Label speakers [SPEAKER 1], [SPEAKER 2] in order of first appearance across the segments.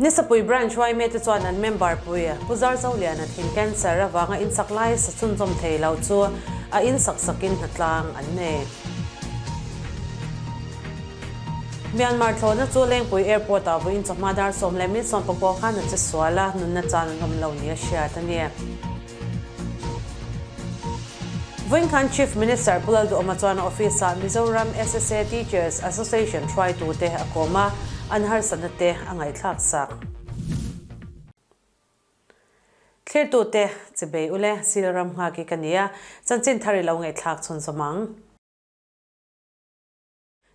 [SPEAKER 1] Nisapui Branch yma te chuan an member pui Pu Zarzoliana thin cancer avanga insak lai sa chhunzawm thei lo chu a insak sakin hnatlang an nei. Myanmar thlawhna chu Lengpui Airport ah vawiin chawhma dar 19:19 khan a che sual a, nunna chan an awm lo nia hriat a ni. Vawiin khan Chief Minister Pu Lalduhawma chuan a office ah Mizoram SSA Teachers Association hruaitute a kawm a, an harsatna te a ngaihthlak sak. Thlirtute, Chibei ule, Silram Nghaki ka ni a, chanchin thar i lo ngaihthlak chhunzawm ang.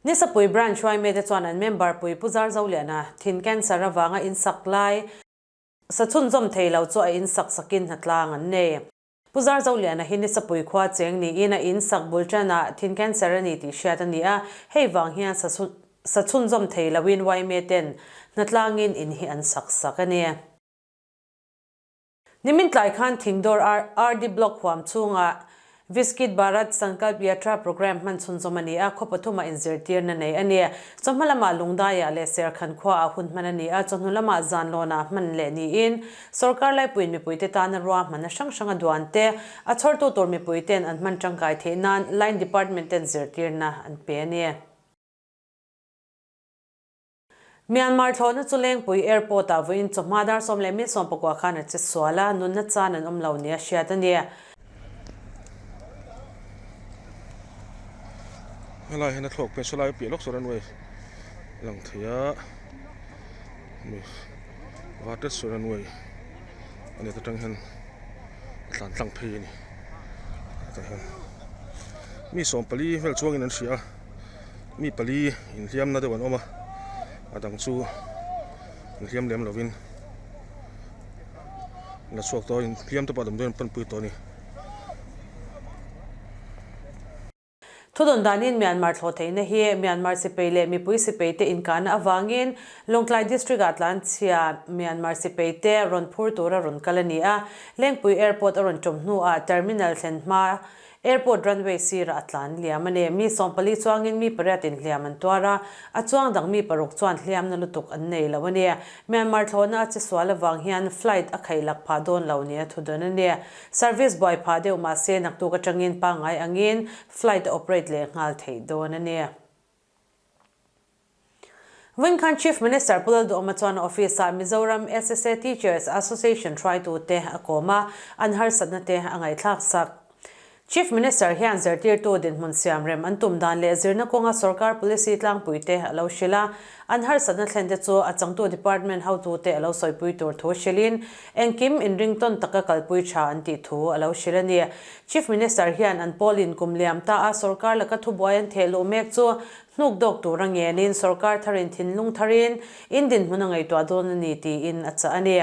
[SPEAKER 1] Nisapui Branch yma te chuan an member pui Pu Zarzoliana thin cancer avanga insak lai, Sa chhunzawm thei lo chu a in sak sakin hnatlang an nei. Pu Zarzoliana hi Nisapui khua cheng niin a in sak bul tanah thin cancer a ni tih hriat a ni a, hei vang hian sa sa chhunzawm thei loin yma ten hnatlangin in hi an sak sak a ni. Nimin tlai khan Thingdawr RD Block huam chhungah Viskit Bharat Sankalp Yatra Programme hman chhunzawm a ni a, khaw pathumah inzirtirna nei a ni. Chawhma lamah Lungdaiah leh Serkhan khuaah hun hman a ni a, chawhnu lamah Zanlawnah hman leh niin sawrkar laipuiin mipuite tana ruahmanna hrang hranga duan te, a chhawrtu tur mipuite'n an hman tangkai theih nan Line Department ten zirtirna an pe a ni. Myanmar thlawhna chu Lengpui Airport ah vawiin chawhma dar 19:19 khan a che sual a, nunna chan an awm lo nia hriat a ni.
[SPEAKER 2] Helai hian a thlawk phei saw lai piah lawk saw runway a lang thei a, mi vatet saw runway a ni atang hian a tlan tlang phei a ni hetah hian mi 14 vel chuangin an hria a. Mi pali inhliamna deuh an awm a, a dang chu inhliam lem lovin la chhuak tawh a, inhliam te pawh damdawi an panpui tawh a ni.
[SPEAKER 1] Thudawn danin Myanmar thlawh theihna hi Myanmar sipei leh mipui sipei te inkahna avangin Lawngtlai District ah tlanchhia Myanmar sipei te rawn phur tura rawn kal a ni a, Lengpui Airport a rawn ṭawm hnuah Terminal thlen hma Airport runway sirah a tlan liam a ni. Mi 14 chuangin mi pariat inhliam an tuar a, a chuang dang mi paruk chuan hliamna lutuk an nei lo a ni. Myanmar thlawhna a che sual avang hian flight a khaihlak phah dawn lo nia thu dawn a ni. Service buai phah deuh mah se naktuk atangin pangngai angin flight a operate leh nghal theih dawn a ni. Vawinkhan Chief Minister Pu Lalduhawma chuan a office-ah Mizoram SSA Teachers Association hruaitute a kawm a, an harsatna te a ngaihthlak sak. Chief Minister hian zirtirtu dinhmun siam rem an tum dan leh zirna kawnga sorkar policy tlangpui te a lo hrilh a, an harsatna thlen te chu a changtu department hotute a lo sawipui tur thu hrilhin engkim inringtawn taka kalpui tha an tih thu a lo hrilh a ni. Chief Minister hian an pawlin kum liam ta a sorkar laka thubuai an theh luh mek chu Hnuk dawk tur a ngenin sorkar tharin thinlung tharin in dinhmun a ngaihtuah dawn a ni tiin a chah a ni.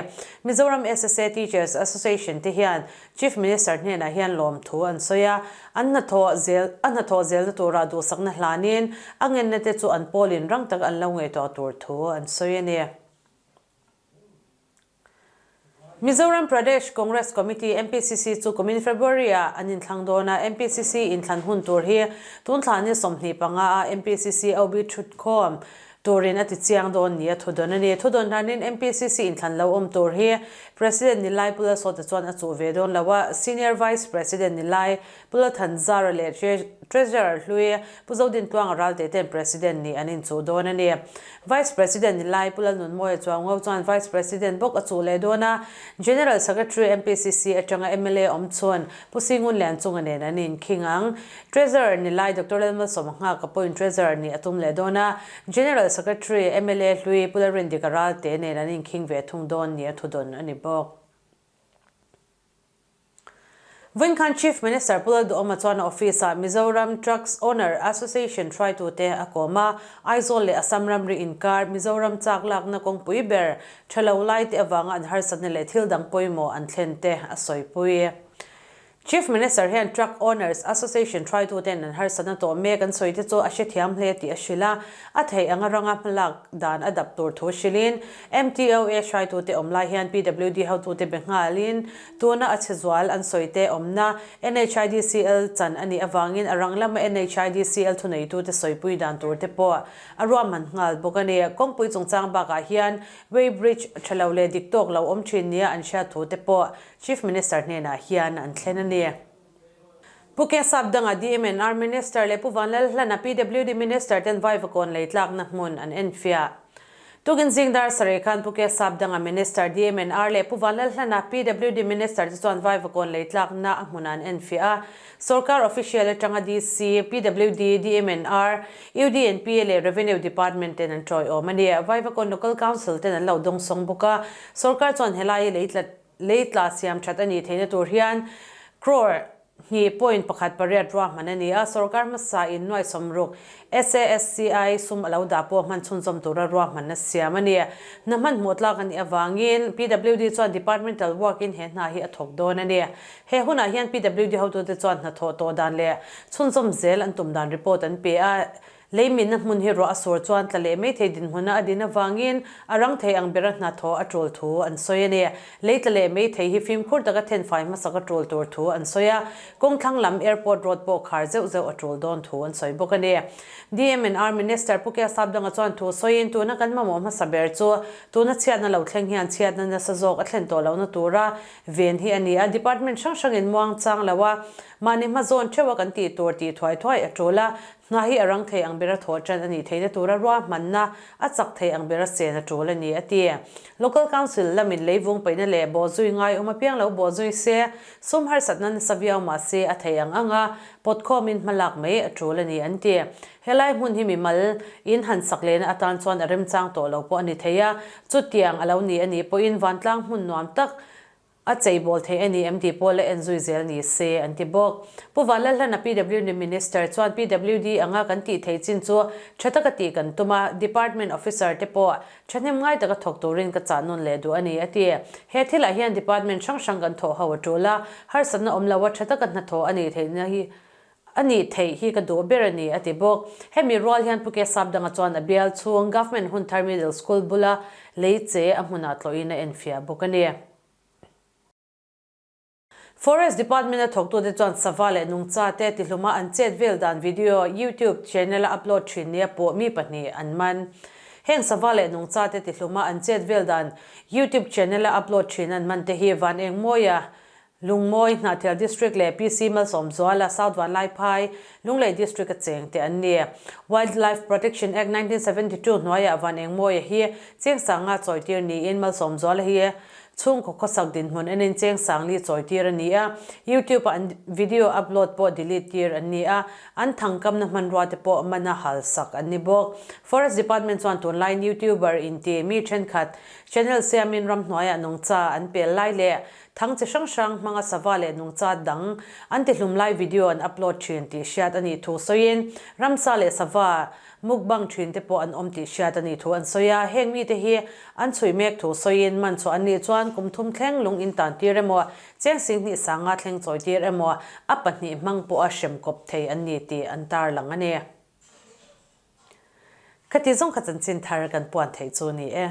[SPEAKER 1] Mizoram SSA Teachers Association te hian Chief Minister hnenah hian lawmthu an sawi a, an hnathawh zel a hnathawh zelna turah duhsakna hlanin a ngenna te chu an pawlin rang tak an lo ngaihtuah tur thu an sawi a ni. Mizoram Pradesh Congress Committee, MPCC, chu kumin February-ah an inthlang dawn a, MPCC inthlan hun tur hi tun thla ni 25 a MPCC OB thutkhawm turin a ti chiang dawn ni a thudawn a ni. Thudawn hlanin MPCC inthlan lo awm tur hi President Nilai Pulasawta chuan a chuh ve dawn lo a, Senior Vice President Nilai Pulathan Zara leh Treasurer hlui Pu Zodintluanga Ralte ten President nih an inchuh dawn a ni. Vice President ni lai Pu Lalnunmawia Chuaungo chuan Vice President bawk a chuh leh dawn a, General Secretary MPCC atanga mla awm chhun Pu Singun Lianchunga nen an inkhing ang. Treasurer ni lai Doctor Lalmalsawma Nghaka pawhin Treasurer nih a tum leh dawn a, General Secretary mla hlui Pu Lalrindika Ralte nen an inkhing ve thung dawn nia thudawn a ni bawk. Vawinkhan Chief Minister Pu Lalduhawma chuan a office-ah Mizoram Trucks Owner Association hruaitute a kawm a, Aizawl leh Assam ramri inkar Mizoram chak lakna kawngpui ber tha lo lai te avanga an harsatna leh thil dang pawimawh an thlen te a sawipui. Chief Minister hian Truck Owners Association hruaituten an harsatna tawh mek an sawi te chu a hrethiam hle tih a hrilh a, a theih anga ranga hmalak dan a dap tur thu hrilhin MTOA hruaitute awm lai hian PWD hotute be nghalin tuna a chhe zual an sawi te awmna NHIDCL chan a nih avangin a rang lama NHIDCL thuneitute sawipui dan tur te pawh a ruahman nghal bawk a ni. Kawngpui chungchang bakah hian Weigh Bridge tha lo leh dik tawk lo awm thin nia an hriat thu te pawh Chief Minister hnenah hian an thlen a ni. Pu Kesap danga DMNR Minister leh Pu Vanlalhlana PWD Minister ten Vaivakawn lei tlakna hmun an enfiah. Tukin zing dar sarih khan Pu Kesap danga Minister DMNR leh Pu Vanlalhlana PWD Minister te chuan Vaivakawn lei tlakna a hmun an enfiah a. Sorkar official atanga DC, PWD, DMNR, UDNPA leh Revenue Department ten an tawiawm a ni. Vaivakawn Local Council ten an lo dawngsawng bawk a. Sorkar chuan helai hi lei tla Lei tla siam that a nih theihna tur hian crore hnih point pakhat pariat ruahman a ni a, sorkar hmasa in nuai sawmruk SASCI sum a lo dah pawh hman chhunzawm tura ruahmanna siam a ni. Hna hmanhmawh tlak a nih avangin PWD chuan departmental work in he hna hi a thawk dawn a ni. He hunah hian PWD hotute chuan hnathawh tawh dan leh chhunzawm zel an tum dan report an pe a, Lei minna hmun hi ruah a sur chuan tla leh mai thei dinhmuna a din avangin a rang thei ang bera hnathawh a tul thu an sawi a ni. Lei tla leh mai thei hi fimkhur taka thenfai hmasak a tul tur thu an sawi a, kawng thlang lam airport road pawh khar zeuh zeuh a tul dawn thu an sawi bawk a ni. DMNR Minister Pu Kia Sapdanga chuan thu sawiin tuna kan mamawh hmasa ber chu tuna chhiatna lo thleng hian chhiatna nasa zawk a thlen tawh lohna tura ven hi a ni a, department hrang hrangin muangchang lo a mahni hmazawn theuha kan tih tur tih thuai thuai a tul a, Hna hi a rang thei ang bera thawh ṭan a nih theihna tura ruahmanna a chak thei ang bera chen a ṭul a ni, a ti. Local Council lamin leivung paihna leh bawhzui ngai awm apiang lo bawhzui se, sum harsatna nasa viau mah se a thei ang ang a, pawtkhawmin hma lak mai a ṭul a ni, an ti. Helai hmun hi mimal in han sak lehna atan chuan a remchang tawh lo pawh a ni thei a, chutiang a lo ni a nih pawhin vantlang hmun nuam tak A cheibawl thei a ni em tih pawh la en zui zel ni se, an ti bawk. Pu Vanlalhlana PWD Minister chuan PWD anga kan tih theih chin chu tha taka tih kan tum a, Department Officer te pawh thahnem ngai taka thawk turin ka chah nawn leh duh a ni, a ti. He thilah hian Department hrang hrang kan thawh ho a tul a, harsatna awm loa tha taka hnathawh a nih theihna hi A nih theih hi ka duh ber a ni, a ti bawk. Hemi rual hian Pu Kesap danga chuan a bial chhung Government Hunthar Middle School bula lei che a hmunah tlawhin a enfiah bawk a ni. Forest Department-a thawktute chuan sava leh nungcha te tihluma an chet vel dan video YouTube channel-a upload thin nia pawh mi pahnih an man. Heng sava leh nungcha te tihluma an chet vel dan YouTube channel-a upload thin an man te hi Van Engmawia Lungmawi, Hnahthial District leh PC Malsawmzuala, South Vanlaiphai, Lunglei District a cheng te an ni. Wildlife Protection Act 1972 hnuaiah Van Engmawia hi Chengsanga chawitir niin Malsawmzuala hi chhungkaw khawsak dinhmun enin Chengsangli chawitir a ni a, YouTube-a an video upload pawh delete tir an ni a, an thangkamna hmanrua te pawh mana halsak an ni bawk. Forest Department chuan tunlaiin YouTuber inti mi thenkhat channel siamin ramhnuaiah nungcha an pel lai leh Thang chi hrang hrang hmanga sava leh nungcha dang an tihlum lai video an upload thin tih hriat a nih thu sawiin, ramsa leh sava mukbang thin te pawh an awm tih hriat a nih thu an sawi a. Heng mite hi an chhui mek thu sawiin man chhuah an nih chuan kum thum thleng lung in tan tir emaw, cheng singhnih sanga thleng chawi tir emaw, a pahnih hmang pawha hrem kawp thei an ni tih an tarlang a ni. Khati zawng kha chanchin thar kan puan theih chu ni e.